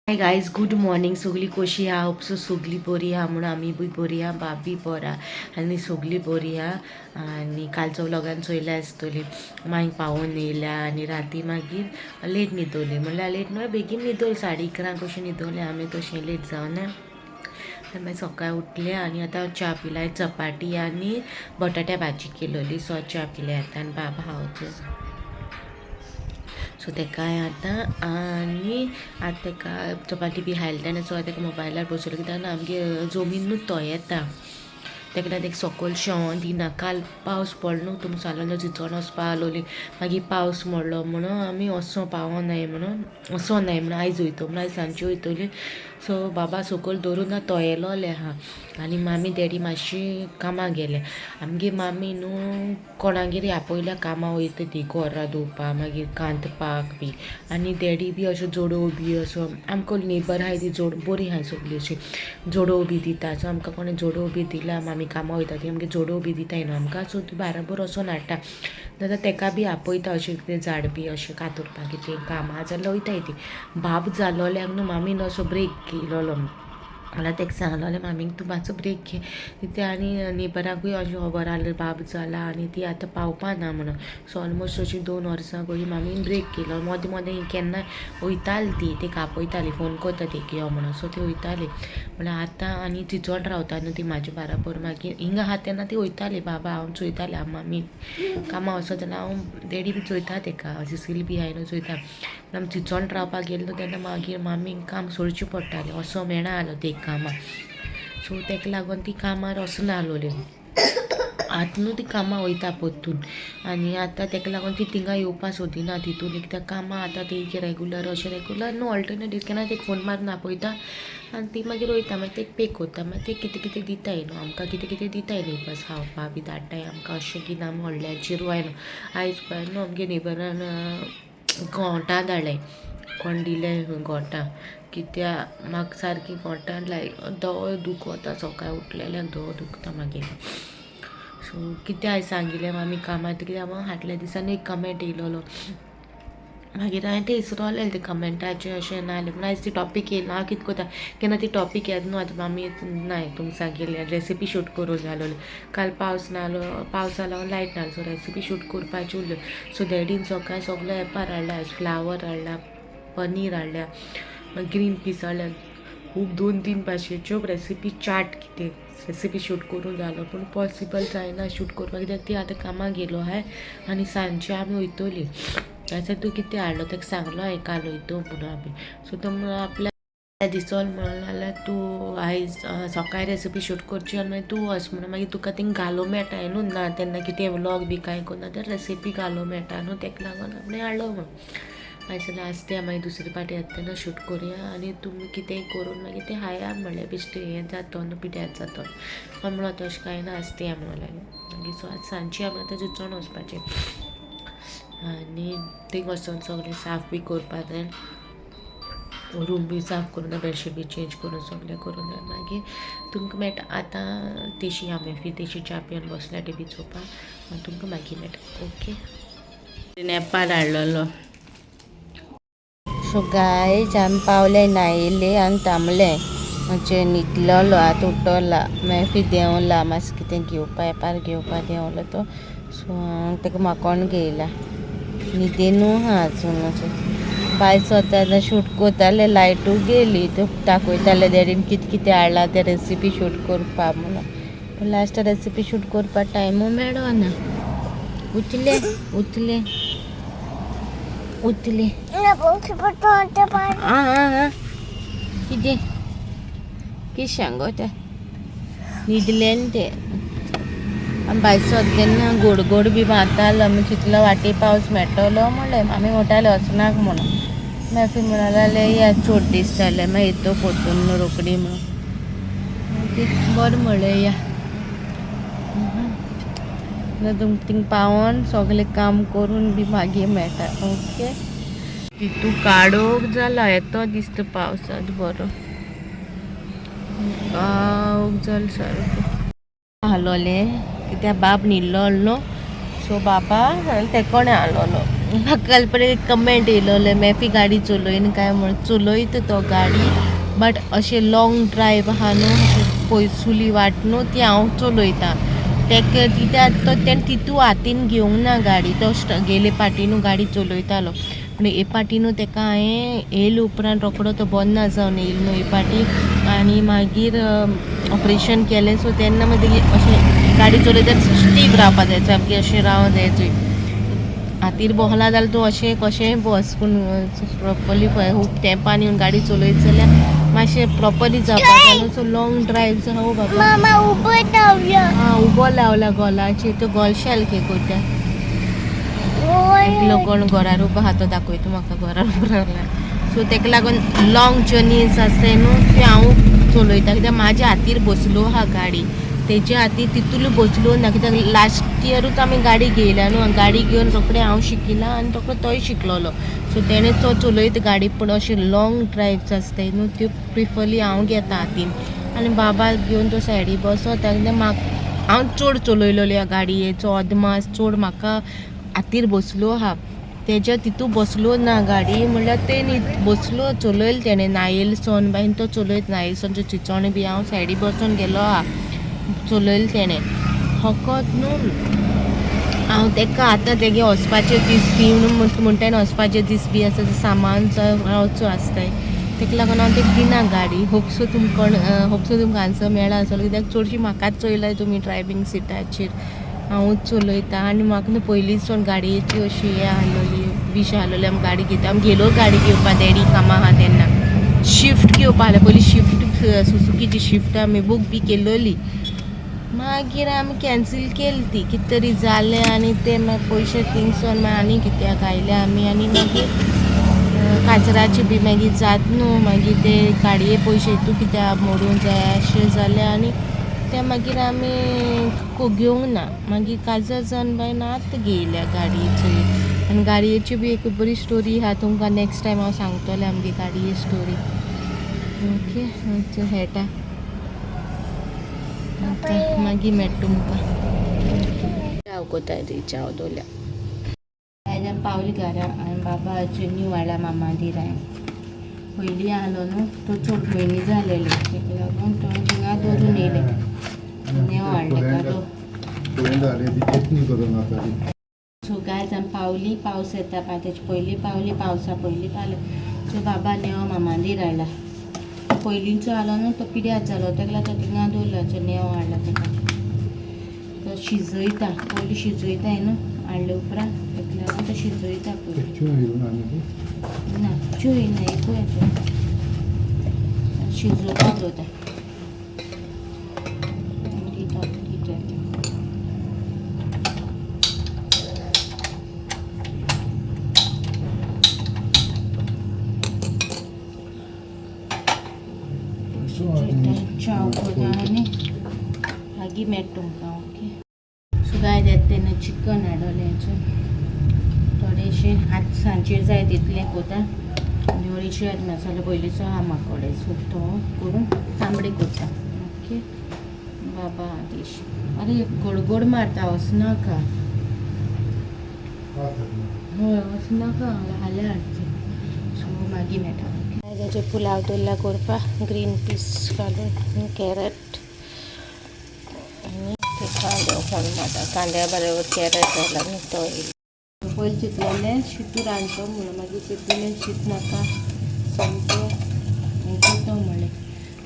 Hi guys, good morning. सगळी कशी आहा? होप सो सगळी बरी आहा म्हणून. आमी बी बरी आहा, बाब बी बरा आनी सगळी बरी आहा. आनी कालचो व्लॉगान चोयल्या आसतली, मागीर पावोन येयल्या आनी राती मागीर लेट न्हिदोली. म्हणल्यार लेट न्हय, बेगीन न्हिदोली, 11:30 कशें न्हिदोलें आमी, तशें लेट जावना. आनी मागीर सकाळी उठले आनी आतां च्या पिलाय. चपाटी आनी बटाट्या भाजी केलोली, सो च्या पिले आतां. आनी बाबा हांव, सो तेकाय आतां आनी आतां तेका चपाती बी खायले तेन्ना, सो तेका मोबायलार बसयलो, कित्याक आमगे जमीन न्हू तो येता, तेका लागून तेका सकयल शेवों दिना. काल पावस पडलो न्हू, तुमकां सांगलो, चिंचोण वचपा आहलोली, मागीर पावस मोडलो म्हणून आमी वचों पावोनाय म्हणून, वचोनाय म्हणून आयज वयतो म्हणून, आयज सांजची वयतली. सो बाबा सकयल दवरून ना तो येयलोले आहा आनी मामी डॅडी मातशी कामां गेले. आमगे मामी न्हू कोणागेर आपयल्या कामां वयता ती, गोरां धुवपा, मागीर कांतपाक बी. आनी डॅडी बी अशो जोडोव बी असो, आमकां नेबर आहाय ती जोड बरी आहाय, सगळी अशी जोडोव बी दिता. सो आमकां कोणें जोडोव बी दिला, मामी कामां वयता ती आमगे जोडोव बी दिताय न्हू आमकां. सो ती बाराबर वचोन हाडटा, जाल्यार तेका बी आपयता. अशें कितें झाड बी अशें कातरपाक कितें काम आहा जाल्यार वयताय ती. बाब जालोल्याक न्हू मामीन असो ब्रेक घेयलोलो. म्हणल्यार तेका सांगलोलें मामीक, तूं मातसो ब्रेक घे कित्या आनी नेबराकूय अशें खबर आहलें बाब जाला आनी ती आतां पावपा ना म्हणून. सो ऑलमोस्ट अशी 2 वर्सां कशी मामीन ब्रेक केलो. मदें मदें केन्नाय वयताली ती, तेका आपयताली, फोन करता तेका यो म्हणून. सो ती वयताली. म्हणल्यार आतां आनी चिंचोण रावता न्हू ती म्हाजे बाराबर. मागीर हिंगा आहा तेन्ना ती वयताली. बाबा हांव चोयतालें, हांव मामी कामां वचत तेन्ना हांव डॅडी बी चोयता तेका, सिसील बी आहाय न्हू, चोयता. पूण आमी चिंचोण रावपाक गेल्लो तेन्ना मागीर मामीक काम सोडचें पडटालें, असो मेळना आसलो ते कामां. सो तेका लागून ती कामार वचना आहलोली. आतां न्हू ती कामां वयता परतून आनी आतां तेका लागून ती थिंगा येवपा सोदिना तितून, कित्याक कामां आतां ती रेगुलर, अशें रेगुलर न्हू, ऑल्टरनेट दीस केन्ना तेका फोन मारून आपयता आनी ती मागीर वयता. मागीर तेका पे करता, मागीर ते कितें कितें दिताय न्हू आमकां, कितें कितें दिताय न्हू, बस खावपा बी धाडटाय आमकां. अशें की आमी व्हडल्या चिरवाय न्हू. आयज पळय न्हू आमगे नेबरान घोंटां धाडलें, कोण दिले घोंटां, कित्या म्हाका सारकी घोंटां लायक दोळे दुखता, सकाळी उठलेल्याक दोळो दुखता मागीर. सो कितें आयज सांगिल्लें आमी कामां, कित्याक हाटल्या दिसांनी एक कमेंट येयलोलो, मागीर हांवें तें इसरोलें ते कमेंटाचें, अशें ना जालें. पूण आयज ती टॉपीक येयला, हांव कितें करता, केन्ना ती टॉपीक येता न्हू. आतां मामी नाय तुमकां सांगिल्लें, रेसिपी शूट करूं जाय आसलोली. काल पावस नासलो, पावसा लागून लायट नासलो, सो रेसिपी शूट करपाची उरल्यो. सो डॅडीन सकाळी सगलो एपार हाडला आयज, फ्लावर हाडला, पनीर हाडल्या, ग्रीन पीस हाडल्या, खूब दोन तीन भाशेच्यो रेसिपी चाट कितें रेसिपी शूट करूं जालो. पूण पॉसिबल जायना शूट करपाक, कित्याक ती आतां कामाक गेलो आहाय आनी सांजची आमी वयतली. आसा तूं कितें हाडलो, ताका सांगलो हांवें काल वयतो म्हणून आमी. सो तो म्हणून आपल्या दिसोल म्हणून जाल्यार तूं आयज सकाळी रेसिपी शूट करची आनी मागीर तूं वच म्हणून. मागीर तुका थिंग घालूं मेळटा न्हू ना तेन्ना कितें व्लॉग बी कांय करना तर रेसिपी घालूं मेळटा न्हू, तेका लागून आपणें हाडलो म्हणून. मागीर जाल्यार आसते, मागीर दुसरे पाटी येता तेन्ना शूट करुया आनी तुमी कितेंय करून मागीर तें हाया म्हणलें, बेश्टें हें जातो न्हू, पिड्यार जातो म्हणून. तशें कांय ना, आसते म्हणून लागलें मागीर. सो आतां सांजची आमी आतां चिंचोण वचपाचें आनी थिंग वचोन सगळें साफ बी करपा जाय, रूम बी साफ करून जाय, बेडशीट बी चेंज करून सगळें करून जाय. मागीर तुमकां मेळटा. आतां तेशी आमी फी तेशी च्या पिवन बसल्या टिवी चोवपाक. तुमकां मागीर मेळटा, ओके. नेपाळ हाडलेलो. सो गायज, आमी पावले, न्हायले आनी थांबले मातशें. न्हिदलेलो, आतां उठला. मागीर फी देंवला, मातशें कितें घेवपा, एपार घेवपा देंवलो तो. सो हांव ताका माकोन घेयला, न्हिदेनू आहा अजून. बाय स्वता शूट करताले, लायटू गेली. तो दाखयताले डॅडीन कितें कितें हाडला ते रेसिपी शूट करपा म्हणून, पूण लास्ट रेसिपी शूट करपा टायमू मेळना. उठले, उठले, उठले. आं आं आं, कितें कितें सांगो, तें न्हिदलें तें. आमी भायर सरता तेन्ना गोड गोड बी मारतालो. आमी चिंतलो वाटे पावस मेळटलो म्हणलें. आमी म्हणटाले वचनाक म्हणून. मागीर म्हणूंक लागले या, चड दीस जाले, मागीर येतो परतून रोखडी म्हणून. मागीर बरें म्हणलें, या. तुमकां थिंग पावोन सगळें काम करून बी मागीर मेळटा, ओके. तितू काळोख जाला, येतो दिसता पावसांत. बरो काळोख जालो सारको. हालोलें कित्याक बाब न्हिल्लो न्हू, सो बाबा तेकोणे हालोलो. म्हाका काल पळय एक कमेंट येयलोले मॅफी गाडी चलयना काय म्हणून. चलयता तो गाडी बट अशें लॉंग ड्रायव आहा न्हू, अशें पयसुली वाट न्हू, ती हांव चलयता. तेका कित्याक तो तेणें तितू हातीन घेवंक ना गाडी. तो गेले पाटी न्हू गाडी चलयतालो, पूण हे पाटी न्हू तेका हांवें येयले उपरांत रोकडो तो बरो ना जावन येयलो न्हू हे पाटी, आनी मागीर ऑपरेशन केलें. सो तेन्ना मागीर अशें गाडी चलयता स्टीव रावपा जाय, सामकें अशें रावंक जाय. चोय हातीर बसला जाल्यार तूं अशें कशेंय बस, पूण प्रोपरली खूब तेंपान येवन गाडी चलयत जाल्यार मातशें प्रोपरली जावपाक जाय न्हू. सो लॉंग ड्रायव जावं बाबा. हां उबो लावला गोलाचेर, तो गोल शेल्के कोता. एकलो कोण घरार उबो आहा तो दाखयता म्हाका घरार उबो रावला. सो तेका लागून लॉंग जर्नीज आसताय न्हू ती हांव चलयता, कित्याक म्हाज्या हातीर बसलो आहा गाडी, तेज्या हातीर तितूलो बसलो ना. कित्याक लास्ट इयरूच आमी गाडी घेयल्या न्हू, गाडी घेवन रोखडें हांव शिकिलां आनी रोखडो तोय शिकलोलो. सो तेणें तो चलयता गाडी, पूण अशें लॉंग ड्रायव्स आसताय न्हू त्यो प्रिफरली हांव घेता हातीन, आनी बाबा घेवन तो सायडी बसता. कित्याक म्हाका हांव चड चलयलोली गाडयेचो अदमास चड म्हाका हातीर बसलो आहा, तेज्या तितू बसलो ना गाडी. म्हणल्यार ते न्ही बसलो चलयलो तेणें नायल सोन बायन तो चलयत, नायल सोनचो चिंचोणे बी हांव सायडी बसून गेलो आहा, चलयलो तेणें. फकत न्हू हांव तेका आतां तेगे वचपाचे दीस बी म्हणटा न्हू, वचपाचे दीस बी आसा, सामान रावचो आसताय, तेका लागून हांव तेका दिना गाडी. होपसो तुमकां होपसो तुमकां आन्सर मेळ्ळा आसतलो, कित्याक चडशी म्हाकाच चोयलाय तुमी ड्रायवींग सिटाचेर, हांवूच चलयता. आनी म्हाका न्हू पयलींच सावन गाडयेची अशी हें आहलोली विश आहलोली, आमी गाडी घेता. आमी गेलो गाडी घेवपा, डॅडी कामां आहा तेन्ना शिफ्ट घेवपा आहलें पयलीं, शिफ्ट सुजुकीची शिफ्ट आमी बूक बी केलोली, मागीर आमी कॅन्सील केली ती, कितें तरी जालें आनी ते मागीर पयशे थिंगसून मागीर आनी कित्याक आयले आमी. आनी मागीर काजराची बी मागीर जात न्हू, मागीर ते गाडये पयशे तूं कित्याक मोडूंक जाय अशें जालें, आनी ते मागीर आमी घेवंक ना. मागीर काजर जावन बाय आतां घेयल्या गाडयेची. आनी गाडयेची बी एक बरी स्टोरी आहा, तुमकां नेक्स्ट टायम हांव सांगतलें आमगे गाडये स्टोरी. ओके हेटा आतां मागीर मेळटा तुमकां. चाव कोताय ती चाव दवरल्या. आयज आमी पावली घरा आनी बाबा न्यू हाडला मामा दिराय. पयलीं आहलो न्हू तो चड म्हयने जालेले, तेका लागून तो थिंगा दवरून येयले, नेव हाडले तो. सो गायज आमी पावली, पावस येता पळय तेचे पयलीं पावली, पावसा पयलीं पावले. सो बाबा नेव मामादीर हाडला. पयलींचो आहलो न्हू तो पिड्यार जालो, तेका लागून थिंगा दवरलो, नेव हाडला तेका. तो शिजयता पयलीं, शिजयता न्हू हाडले उपरांत, तेका लागून तो शिजयता पयलीं. ना चोय ना एकूय येता, शिजोवपाक दवरता. दिता दिता. चाव कोता आनी मागीर मेळटा तुमकां. ओके सो गायज येता तेन्ना चिकन हाडलें, थोडेशें आतां सांजचेर जाय तितलें कोता, आनी अडीचशे मसालो पयलींचो आहा म्हाका, सो तो करून तांबडे कोता. ओके बाबा आदेश. अरे गोड गोड मारता, वचनाका. हय वचनाका, हाल्या हाडचें. सो मागीर मेळटा. ताजेर पुलाव दवरला करपाक, ग्रीन पीस घालून कॅरट आनी ते कांदे फोण मारता, कांद्या बरोबर कॅरट घाला न्हू तो. पयलीं चिंतलेलें शीत रांदचो म्हणून, मागीर चिंतलेलें शीत नाका, सामकें करता म्हणलें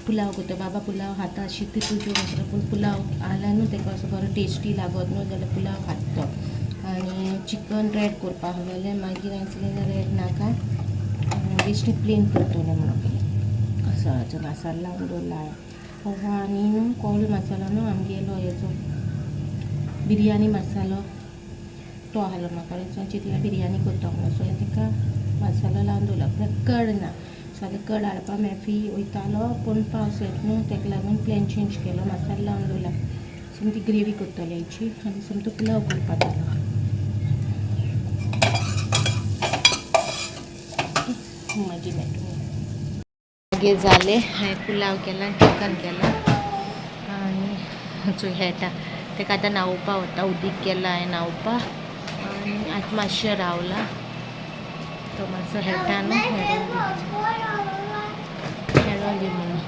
पुलाव करता. बाबा पुलाव खाता, शीत तितू जेवण आसता, पूण पुलाव आहला न्हू तेका असो बरो टेस्टी लागत न्हू जाल्यार पुलाव खाता तो. आनी चिकन रेड करपाक आहलोलें, मागीर हांवें चिंतलें रेड नाका, बेश्टें प्लेन करतलें म्हणून. असो हाचो मसालो लावन दवरला हांवें. हो आनी न्हू कोवलो मसालो न्हू आमगेलो हेचो बिरयानी मसालो तो आहलो म्हाका, सो चिंतलें बिरयानी करता म्हणून. सो हांवें ताका मसालो लावन दवरला, पूण कड ना. सो आतां कड हाडपाक मॅफी वयतालो, पूण पावस येता न्हू ताका लागून प्लॅन चेंज केलो, मसालो लावन दवरला. सो ती ग्रेवी करतले हेची आनी सोमतो पुलाव करपाक जालो. मागीर मेळटा. मागीर जालें, हांवें पुलाव केला, चिकन केला आनी चोय हेटा ताका आतां न्हांवपा वता, उदीक केला हांवें न्हांवपा. आनी आतां मातशें रावला. तो मातसो खेळटा न्हू, खेळोन खेळोन दी म्हणून.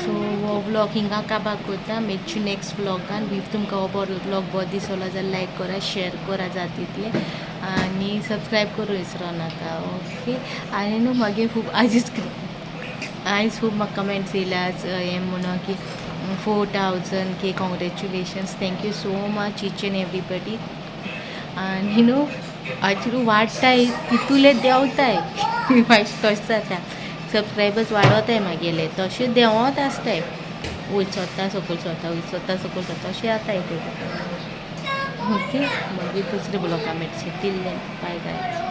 सो हो व्लॉग हिंगा काबार करता. मेळची नेक्स्ट व्लॉगान. If तुमकां हो बरो व्लॉग बरो दिसलो जाल्यार लायक करा, शेअर करा जाता तितलें आनी सबस्क्रायब करूं विसरो नाका. ओके. आनी न्हू मागीर खूब आयज आयज खूब म्हाका कमेंट्स येयल्या हें म्हणून की 4000 K congratulations, thank you so much each and everybody. आनी न्हू आयज न्हू वाडटाय तितूले देंवताय, मातशें तशें जाता. सबस्क्रायबर्स वाडोताय मागेले, तशें देंवत आसताय, वयर सरता सकयल सरता, वयर सरता सकयल सरता, अशें जाताय ते. ओके, मागीर दुसरे ब्लॉगा मेळचे. Till then, bye guys.